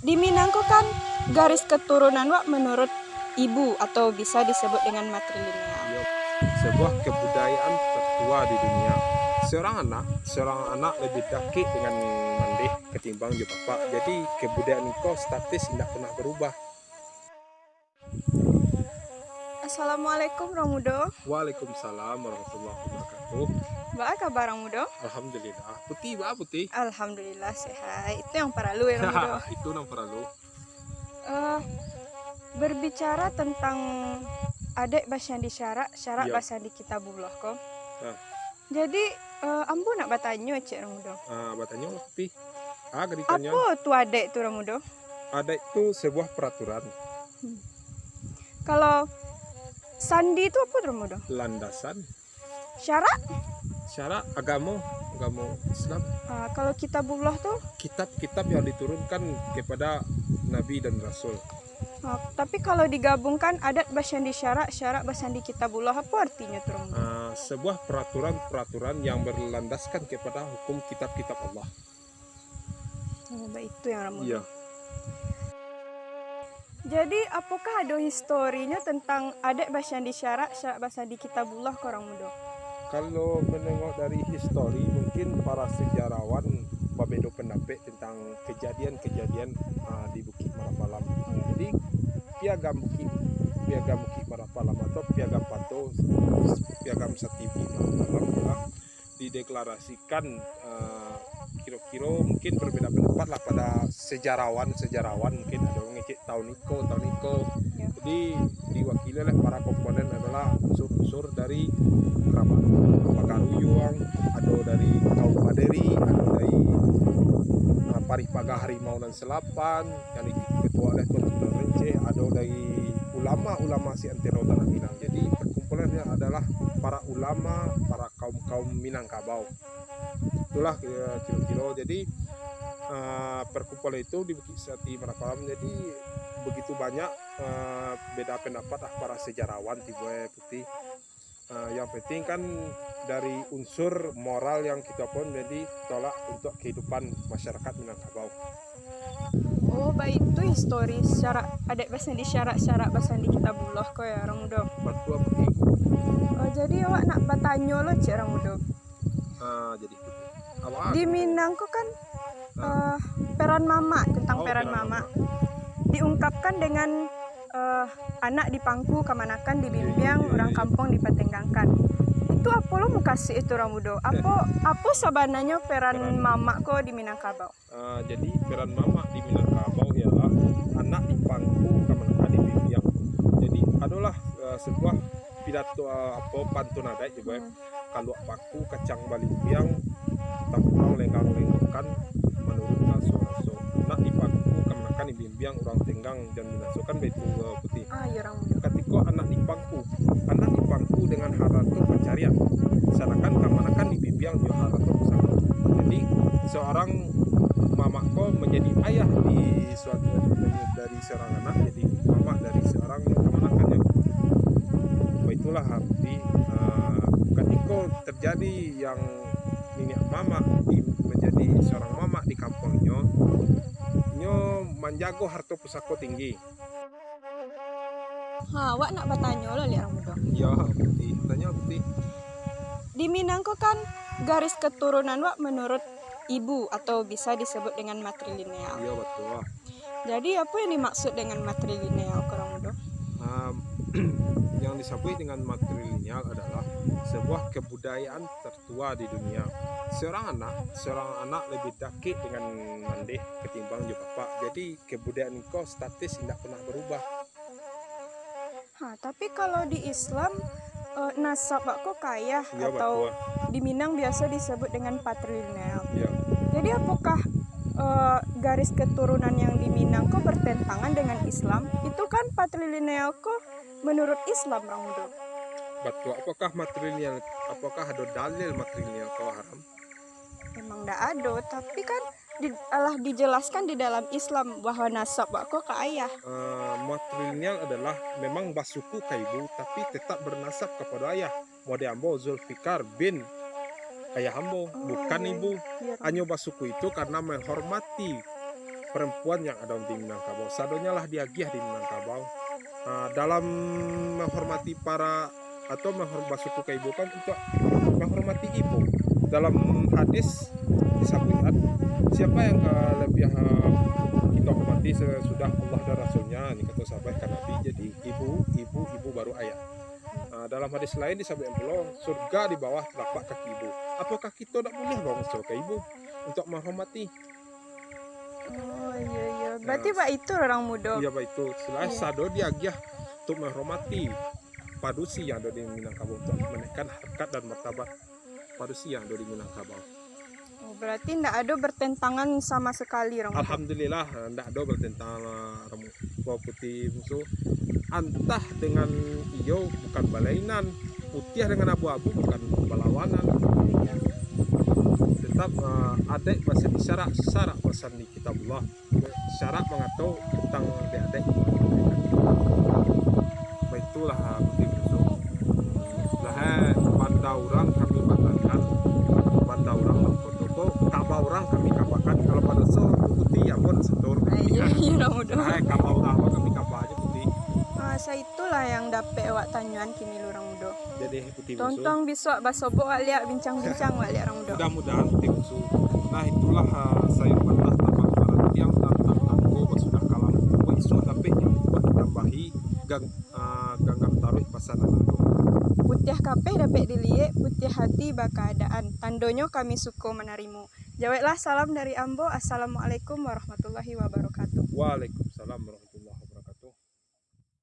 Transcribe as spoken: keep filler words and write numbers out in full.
Di Minang ko kan garis keturunan wak menurut ibu atau bisa disebut dengan matrilineal. Iyo, sebuah kebudayaan tertua di dunia. Seorang anak, seorang anak lebih dakek dengan mandeh ketimbang jo bapak. Jadi, kebudayaan ko statis, indak pernah berubah. Assalamualaikum, Rang Mudo. Waalaikumsalam warahmatullahi wabarakatuh. Baa kaba, Rang Mudo? Alhamdulillah. Puti, baa Puti? Alhamdulillah, sehat. Itu yang paralu, ya, Rang Mudo. Itu nan paralu. Eh, berbicara tentang adaik basandi syarak, syarak Iyo. basandi kitabullah ko. Nah. Jadi, eh, ambo nak batanyo, ciek, Rang Mudo. Ah, batanyo lah, Puti. Ah, ka ditanyo. Apo tu adaik tu, Rang Mudo? Adaik tu sebuah peraturan. Hmm. Kalau sandi tu apo tu, Rang Mudo? Landasan. Syarak? Syarak agamo, agamo Islam. Ah, kalau kitabullah tu? Kitab-kitab yang diturunkan kepada nabi dan rasul. Ah, tapi kalau digabungkan adat basandi syarak, syarak basandi kitabullah, apo artinyo tu, Rang Mudo? Ah, sebuah peraturan-peraturan yang berlandaskan kepada hukum kitab-kitab Allah. Oh, baitu yang Rang Mudo. Iya. Jadi, apokah ado historinyo tentang adaik basandi syarak, syarak basandi kitabullah ko, Rang Mudo? Kalau menengok dari histori, mungkin para sejarawan babeda pandapek tentang kejadian-kejadian, ah, di Bukik Marapalam. Iya. Jadi, Piagam Bukik, Piagam Bukik Marapalam atau Piagam Pato, Piagam Satibi Marapalam adalah dideklarasikan, eh, kiro-kiro mungkin berbeda pendapat lah pada sejarawan-sejarawan, mungkin ado ngecek tahun iko, tahun iko. Ya. Jadi, diwakili oleh para komponen adalah unsur-unsur dari kerabat Pagaruyuang, ado dari kaum Paderi, ado dari, eh, Parih Paga Harimau Nan Salapan, yang diketuai oleh Tuan Sunan Renceh, ado dari ulama-ulama si antero Tanah Minang. Jadi, perkumpulannya adalah para ulama, para kaum-kaum Minangkabau. Itulah, eh, kiro-kiro. Jadi, eh, perkumpulan itu di Bukik Sati Marapalam. Jadi, begitu banyak, eh, beda pendapat lah para sejarawan tibo, eh, Puti. Eh, yang penting kan dari unsur moral yang kita pun jadi tolak untuk kehidupan masyarakat Minangkabau. Oh, baitu histori syarak, adaik basandi syarak, syarak basandi kitabullah ko ya, Rang Mudo? Batua, Puti. Oh, jadi awak nak batanyo lo, ciek, Rang Mudo. Ah, jadi, Puti. Awak Di Minang ko kan, Ah. eh, peran mamak, tentang Oh, peran peran mamak. mamak. Diungkapkan dengan, eh, anak di pangku kamanakan, di Iya, iya, bimbiang iya, urang iya. kampuang dipatenggangkan. Itu apo lo mukasuik itu, Rang Mudo? Apo, apo sabananyo peran Peran mamak ko di Minangkabau? Ah, jadi, peran mamak di Minangkabau ialah anak di pangku kamanakan di bimbiang. Jadi, adolah, ah, sebuah pidato, ah, apo, pantun adaik juo, eh. Hmm. Kaluak paku kacang balimbiang, tampulang lenggang-lenggokkan manuruik raso-raso. Anak di pangku kamanakan di bimbiang urang tenggang jan binaso, kan baitu, eh, Puti. Ah, iyo, Rang Mudo. Katiko anak di pangku, anak di pangku dengan harato pancarian, sadangkan kamanakan di bimbiang jo harato pusako. Jadi, seorang mamak ko manjadi ayah di suatu, dari seorang anak, jadi mamak dari seorang kamanakan, yo. Baitulah arti, ah, katiko terjadi yang niniak mamak di, manjadi seorang mamak di kampuangnyo, nyo manjago harato pusako tinggi. Ha, awak nak batanyo lo, liak, Rang Mudo. Iyo, Puti. Tanyo, Puti. Di Minang ko kan garis keturunan wak menurut ibu atau bisa disebut dengan matrilineal. Iyo, batua. Jadi, apo yang dimaksud dengan matrilineal ko, Rang Mudo? Nah, yang disabuik dengan matrilineal adalah sebuah kebudayaan tertua di dunia. Seorang anak, seorang anak lebih dakek dengan mandeh ketimbang jo bapak. Jadi, kebudayaan ko statis, indak pernah berubah. Ha, tapi kalau di Islam, eh, nasab wak ko ka ayah Iyo, atau batua. di Minang biaso disebut dengan patrilineal. Iyo. Jadi, apokah, eh, garis keturunan yang di Minang ko bertentangan dengan Islam? Itu kan patrilineal ko menurut Islam, Rang Mudo. Batua, apokah matrilineal, apokah ado dalil matrilineal ko haram? Memang ndak ado, tapi kan di, alah dijelaskan di dalam Islam bahwa nasab wak ko ka ayah. Eh, matrilineal adalah memang basuku ka ibu, tapi tetap bernasab kapado ayah. Model ambo Zulfikar bin ayah ambo, Oh, bukan iyo, ibu. iyo, iyo. Hanyo basuku itu karena menghormati perempuan yang ada di Minangkabau. Sadonyo lah diagiah di Minangkabau. Ah, dalam menghormati para atau menghor-, basuku ka ibu kan untuk menghormati ibu. Dalam hadis disabuikan, siapa yang, ah, lebih, ah, kita hormati sesudah Allah dan Rasulnya, ini kata sahabat ka Nabi, jadi ibu, ibu, ibu baru ayah. Ah, dalam hadis lain disabuikan pulo, surga di bawah telapak kaki ibu. Apakah kita tak boleh bangun surga ibu untuk menghormati? Oh, iya, iya. Berarti bak itu urang mudo. Iya, bak itu. Selain sado diagiah untuk menghormati padusi yang ada di Minangkabau untuk menaikkan harkat dan martabat padusi yang ada di Minangkabau. Oh, berarti ndak ado bertentangan sama sekali, Rang Mudo. Alhamdulillah, ndak ado bertentangan, Rang Mudo. Puti Bungsu, antah dengan iyo bukan balainan, putiah dengan abu-abu bukan balawanan. Tetap, eh, adaik basandi syarak, syarak basandi kitabullah. Syarak mangato tantang di adaik. Baitulah, ah, Puti Bungsu. Lah, eh, banda urang kami batakan, banda urang bangkoto ko, kaba urang kami kabakan. Kalau baraso Puti, ambo nak satur. Ah, iya, iya, Rang Mudo. Lah, eh, kaba urang kami kaba aja, Puti. Ah, saitulah yang dapek awak tanyoan kini lu, Rang Mudo. Jadi, Puti Bungsu. Tontong bisuak basobok wak liak, bincang-bincang wak liak, Rang Mudo. Mudah-mudahan, Puti Bungsu. Nah, itulah, ah, sayur patah tapak paratiang tantang nangko basudah kalam. Buat isuak dapek buat tambahi gang-, ah, ganggam taruih pasan anak tu. Putiah kapeh dapek diliek, putiah hati bakaadaan. Tandonyo kami suko manarimo. Jaweklah salam dari ambo. Assalamualaikum warahmatullahi wabarakatuh. Waalaikumsalam warahmatullahi